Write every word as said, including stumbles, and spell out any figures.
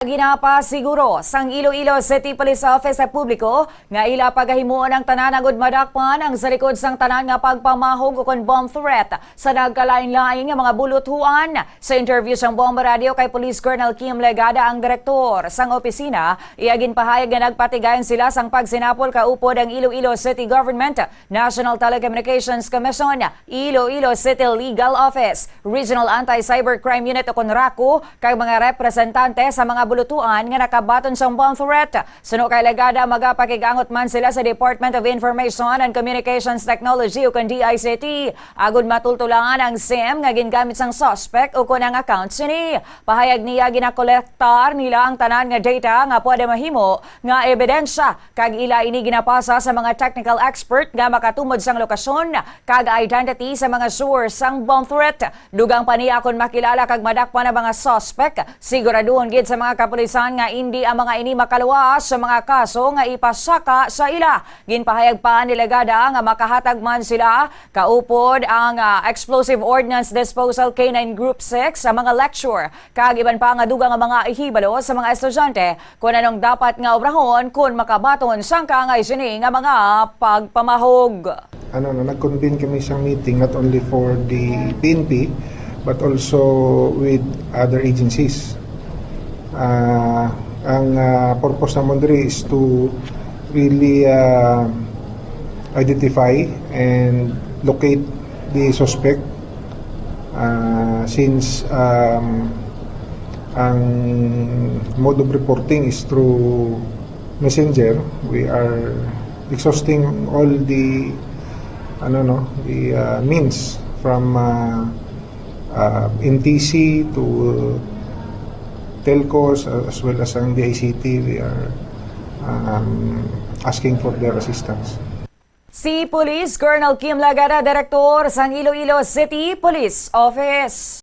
Ginapasiguro sang Iloilo City Police Office sa publiko nga ila pagahimuon ang tanan agud madakpan ang sa likod sang tanan nga pagpamahog ukon bomb threat sa nagkalain-lain nga mga buluthuan. Sa interview sang Bomba Radio kay Police Colonel Kim Legada ang direktor sang opisina, iya ginpahayag nga nagpatigayon sila sang pagsinapol kaupod ang Iloilo City Government, National Telecommunications Commission, Iloilo City Legal Office, Regional Anti-Cybercrime Unit ukon RACU, kag mga representante sa mga bulutuan nga nakabaton sang bomb threat. Suno kay Legada, magapakig-angot man sila sa Department of Information and Communications Technology ukon D I C T, agud matultulan ang sim nga gingamit sang suspect ukon ang account sini. Pahayag niya, ginakolektar nila ang tanan nga data nga pwede mahimo nga ebidensya, kag ila ini ginapasa sa mga technical expert nga makatumod sang lokasyon kag identity sa mga source sang bomb threat. Dugang pa niya, kon makilala kag madakpan ang mga suspect, siguraduhon gid sa mga kapulisan nga indi ang mga ini makaluwas sa mga kaso nga ipasaka sa ila. Ginpahayag pa ni Legada nga makahatag man sila kaupod ang, ah, Explosive Ordnance Disposal K nine Group six sa mga lecture kag iban pa nga dugang nga mga ihibalo sa mga estudyante kon anong dapat nga obrahon kon makabaton sang kaangay sini nga mga pagpamahog. Ano, no, nag-convene kami sa meeting not only for the P N P but also with other agencies. Ah, ang, ah, purpose namon diri is to really, ah, identify and locate the suspect, ah, since, um, ang mode of reporting is through messenger. We are exhausting all the, ano, no, the, uh, means from, uh, uh, N T C to telcos, uh, as well as ang D I C T. We are, um, asking for their assistance. Si Police Colonel Kim Legada, direktor sang Iloilo City Police Office.